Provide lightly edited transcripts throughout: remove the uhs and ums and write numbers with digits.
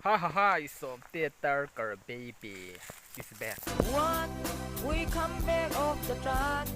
Ha ha ha i Sawmte Turker baby is back. One we come back of the track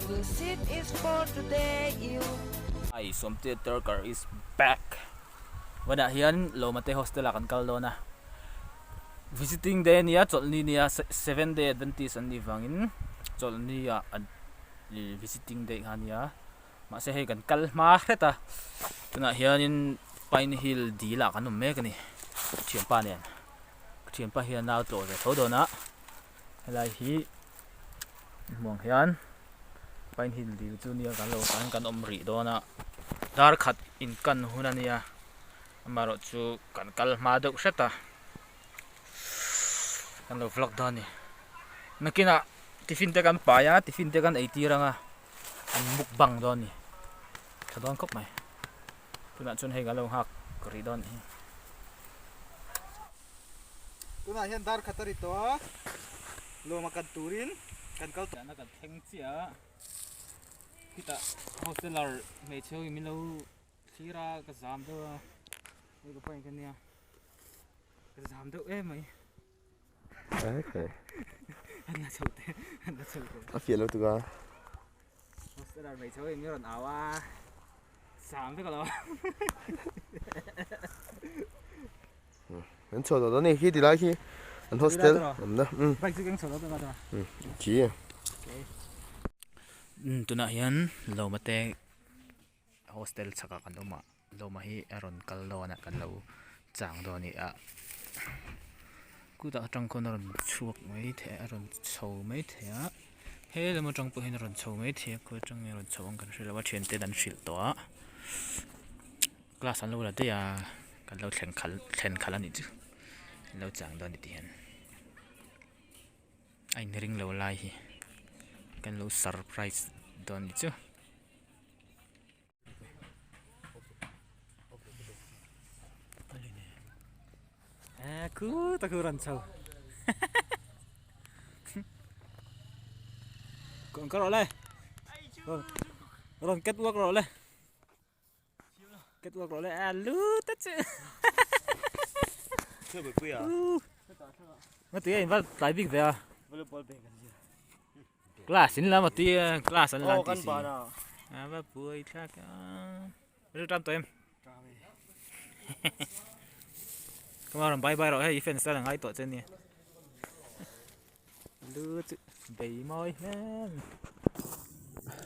we'll sit is for today you. Hi Sawmte Turker is back. Vanah hian Lawmate hostel ah kan kal dawn a. Visiting day ania chawlhni nia seven day adventist an nih vangin chawlhni ah an visiting day kha ania. Mahse hei kan kal hma hret a, tunah hianin Pine Hill dil ah kan awm mek a ni thianpa nen ka thianpa hian nau tlawh ve tho dawn a helai hi hmuh ang hian Pine Hill dil chu nia kan lo kan kan awm rih dawn a dar khat in kan hun a nia amaherawh chu kan kal hma deuh hret a kan lo vlog dawn a ni nakinah tiffin te kan pai a tiffin te kan ei tir ang a. An mukbang dawn a ni tha dawn khawp mai tunah chuan hei kan lo nghak rih dawn a ni. Tunah hian dar khat a ri tawh a lawma kan turin kan kal tawh. Chhiahna kan thleng chiah a khitah hosteler hmeichhe ho in min lo thlir a ka zam deuh a hei ka pain ka nia ka zam deuh em mai. A fiah lo tuk a. An chhuah tawh dawn a ni khi ti lai khi an hostel awmna khi. Tunah hian Lawma te hostel chhakah kan awm a. Lawma hi a rawn kal dawn a kan lo chang dawn a ni a kutah atang khawn a rawn chhuak mai thei a a rawn chho mai thei a he lam atang pawh hian a rawn chho mai thei a khawi atang nge a rawn chho ang kan hre lo a thiante an hrilh tawh a class an lo la daih a kan lo thlen khalh thlen khalh a nih chu an lo chang dawn a ni tih hian a inring lo lai hi kan lo surprise dawn a nih chu. Khu ta khu ran chho còn có rồi đây rồi rồi kết quả rồi đây kết quả rồi đây à lú tất chứ mà tí anh bắt lái big về à Class in lam a ti a class an lan tih si a va buai thlak a ru tam tawh em ka rawn bye bye rawh hei i fans tan a ngai tawh che ania lu chu bei mawi hle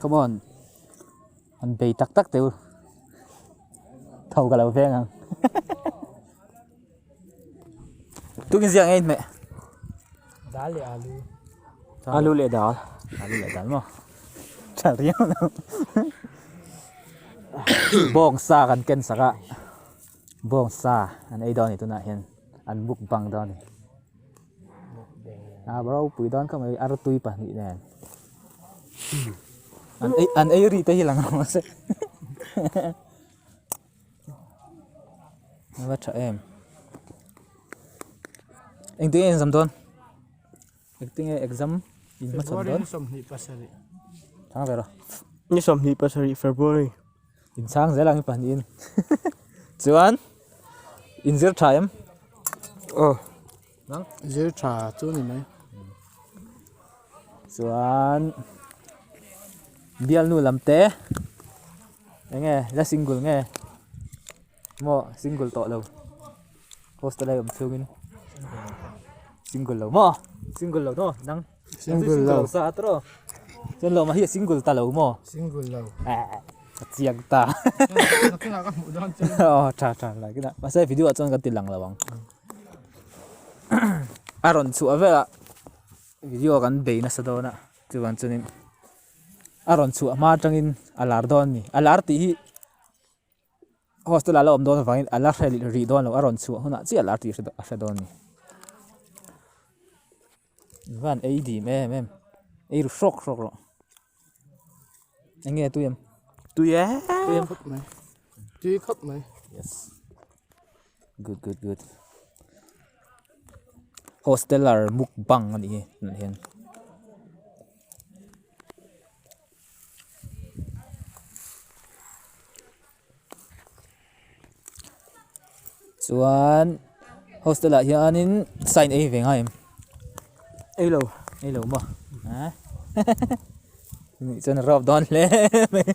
come on han bei tak tak teh u tho ka lo veng ang tukin ziah ngei hmeh Dal leh alu. Alu leh dal. Alu leh dal maw? Tha riau lo. Bawng sa kan ken sak a. Bawng sa an ei dawn a ni tunah hian an mukbang dawn a ni. A ropui dawn khawp mai artui pahnih nen. An ei an ei rih te hi lang rawh se. A va tha em engtin nge exam dawn engtin nge exam in hmachhawn dawn chhang ve rawh ni 27 February in chhang zel ang i pahnihin chuan in zir tha em aw nang zir tha chu ni mai chuan bialnu lam te enge la single nge maw single tawh lo hostel a awm chhungin single lo maw single lo maw nang single lo sa a tawh chuan lawma hi a single ta lo maw single lo a chiang ta nakinah ka hmuh dawn chu aw tha tha nakinah mahse video ah chuan kan ti lang lo ang a rawn chhuah velah video kan bei nasa dawn a chuvang chuanin a rawn chhuah hma atangin a lar dawn a ni a lar tih hi hostel ah a la awm dawn avangin a la hre rih dawn lo a rawn chhuah hunah chiah a lar tih a hre dawn a ni van ei dim em em ei ru hrawk hrawk rawh eng nge tui em tui e tui em khawp mai tui khawp mai yes good good good hosteler mukbang a nih hi tunah hian. Chuan. Hostel ah hianin sign ei ve ngai em? Ei lo. Ei lo maw? A nih chuan a rawp dawn hle mai.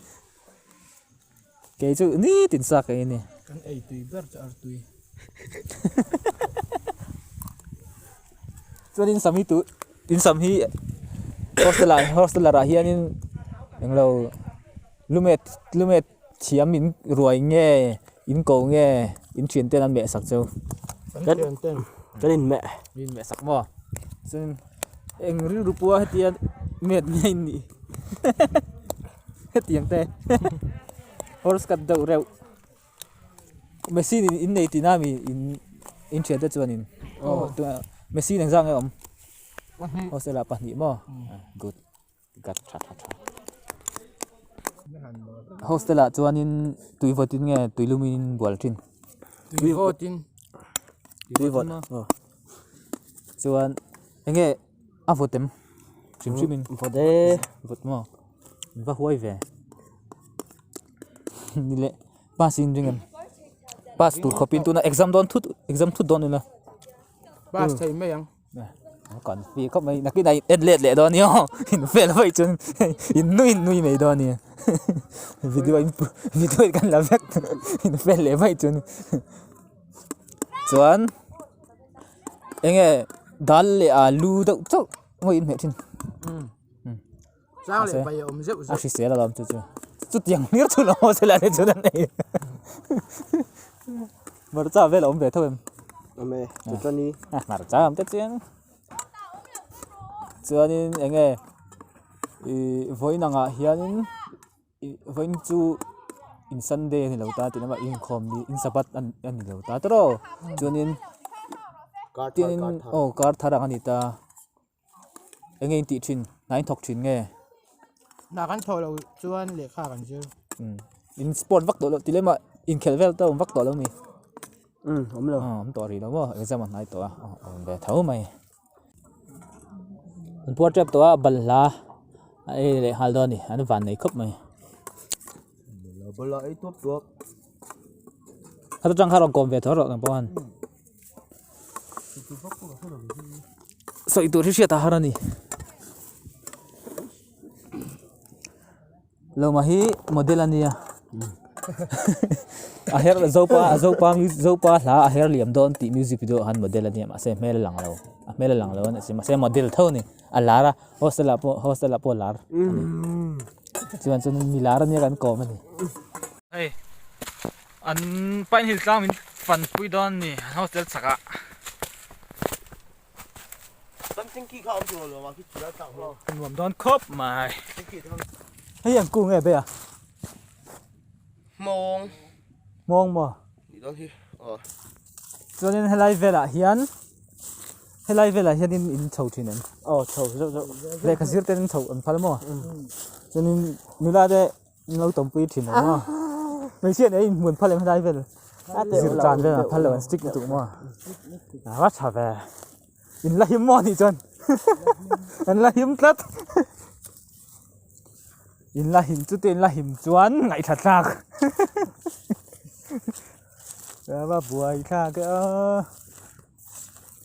Kei chu nitin sa ka ei a ni. Kan ei tui ber chu artui. Chuanin sam hi tu in sam hi hostel ah hostel ah hianin englo lumet lumet thiam in ruai nge in ko nge in thian ten an meh sak cheu. Kan thian ten kan in meh. Min meh sak maw? Chuan eng rilru pawh hetia met nge in nih hetiang te horse cut deuh reuh. Machine in in nei tihna mi in in thian te chuan in aw machine engzah nge awm hostel ah pahnih maw good got tha tha tha hostel ah chuan in tui vawt in nge tui lum in bual thin tui vawt in tui vawt chuan enge a vawt em hrim hrim in vawt e vawt maw va huai ve. Ni leh pass in ring em pass tur khawpin tuna exam dawn thut exam thut dawn ila pass thei mai ang kan fi khawp mai nakin ah en let leh dawn nia aw in vel vaih chuan in nui nui mai dawn ania video in video in kan la vek in vel leh vaih chuan chuan eng nge dal leh alu deuh chauh ngawih in hmeh thin. Chang leh pai a awm zeuh zeuh. A hrisel alawm chu chu. Chutiang hlir chu lo haw sela te chuan an ei. Hmarcha vel a awm ve tho em? Awm e, chu chuan i. Hmarcha awm te chian. Chuanin eng nge ih vawiin angah hianin ih vawiin chu in sunday a ni lo ta tih lamah inkhawm ni in sabbath a ni lo ta tawrh aw. Chuanin tin aw kar thar ang a ni ta. Enge in tih thin? Hna in thawk thin nge? Hna kan thawh loh chuan lehkha kan zir. Umm in sport vak tawh loh ti lem a inkhelh vel te awm vak tawh lo mi? Umm awm lo. Awm tawh rih lo maw exam a hnai tawh a awm ve tho mai. An puar tep tawh a balhla a ei leh nghal dawn a ni an van nei khawp mai. Balhla ei tuap tuap. Kha tang kha rawn kawm ve tho rawh nang pawh han. Sawi tur hi hriat a har a ni. Lawma hi model a nia. A her zopa zopa zopa hla a her liam dawn tih music video ah khan model a nia mahse hmel a lang lo a hmel a lang lo a ni mahse model tho a ni a lar a hostel ah pawh hostel ah pawh a lar a ni chuan chuan mi lar a nia kan kawm a ni. Hei an pine hill tlang min fan pui dawn a ni an hostel chak ah. Nuam dawn khawp mai. Hei an kung nge be a? Hmawng. Hmawng maw? Nih dawn hi. Aw. Chuanin helai velah hian helai velah hianin in chho thin em? Aw chho zeuh zeuh. Lehkha zir ten chho an phal maw? Chuanin nula te In lo tawmpui thin lo maw? Hmeichhia nen in hmun phal em helai vel zir tan vel an phal lo an stick lutuk maw? A va tha ve. In la him maw anih chuan an la him tlat. In la him chute in la him chuan ngaihthla thlak. A va buai thlak e aw.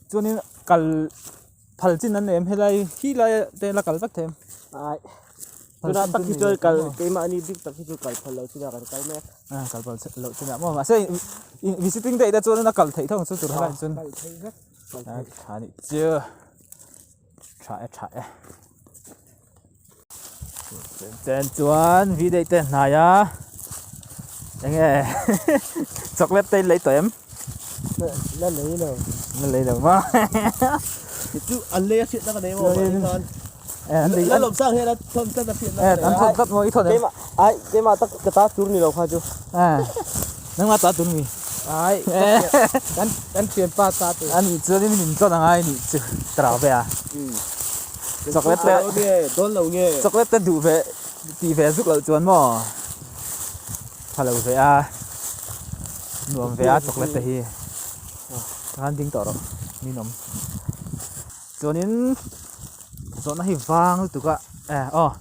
Chuanin kal phal chin an nei em helai khi lai te la kal vek thei em? Ai tunah tak hi chuan kal keimahni bik tak hi chu kal phal loh chinah kan kal mek. A kal phal loh chinah maw mahse visiting day te chuan a kal theih tho ang chu tur helai chuan Kal theih vek. A tha nih chu tha e tha e. Chen chuan vi daih te hnai a enge chocolate te in lei tawh em? La lei lo. La lei lo maw? Chu an lei a hriat na ka nei maw mahni tan. La lawm sang hian a thawn tlat a hriat na ka nei. An thawn tlat maw i thawn em? Keimah ai keimah tak ka ta tur ni lo kha chu. Nangmah ta tur mi? Ai kan kan thianpa ta tur. Ani chuanin min tlawn angai nih chu trau ve a. Chocolate te dawn lo nge chocolate te duh ve tih ve zuk loh chuan maw tha lo ve a nuam ve a chocolate te hi khan ding tawh rawh ninawm chuanin zawhna hi vang lutuk a eh aw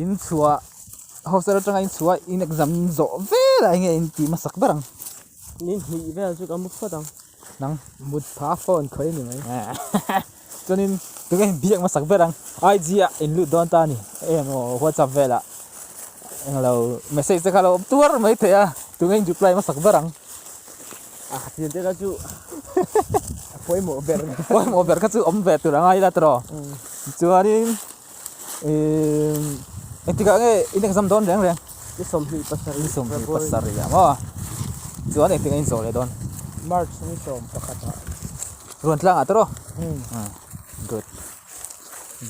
in chhuah hostel atanga in chhuah in exam zawh vel ah enge in tih hmasak ber ang ni hnih vel chu ka mu phawt ang. Nang. Mut pha phone khawih a ni mai. Chuanin tunge biak hmasak ber ang IG ah in lut dawn ta a ni emaw WhatsApp velah englo message te kha lo awm tuar mai thei a tunge in reply hmasak ber ang. A thian te kha chu a pawimawh ber pawimawh ber kha chu awm ve tur a ngai ila tawh chuanin ihh engtikah nge in exam dawn reng reng ni 27 ni 27 ah maw chuan engtikah in zawh leh dawn March ni 11 ah Ruan tlang ah tawh good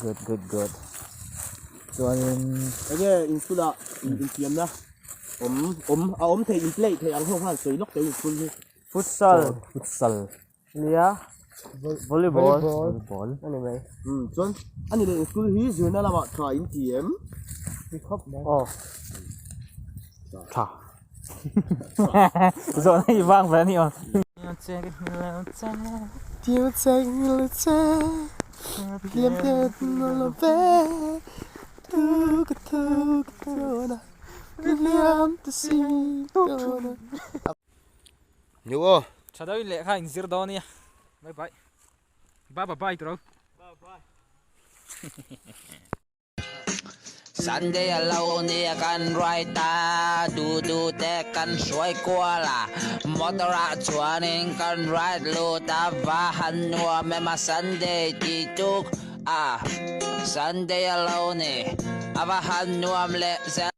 good good good chuanin enge in school ah infiamna awm awm a awm thei in play thei ang ho khan sawi lawk teh in school hi futsal futsal nia volleyball volleyball ani mai um chuan ani leh in school hi zirna lamah tha in ti em khawp mai aw tha zawhna hi vang ve a ni aw New aw. Tha deuhin lehkha in zir dawn nia. Bye bye. Bye bye bye tiro. Sunday a lo nia kan ride a, du du te kan hruai kual a, motor ah chuanin kan ride lut a, va han nuam em a Sunday tih tuk a, Sunday a lo ni, a va han nuam leh zel.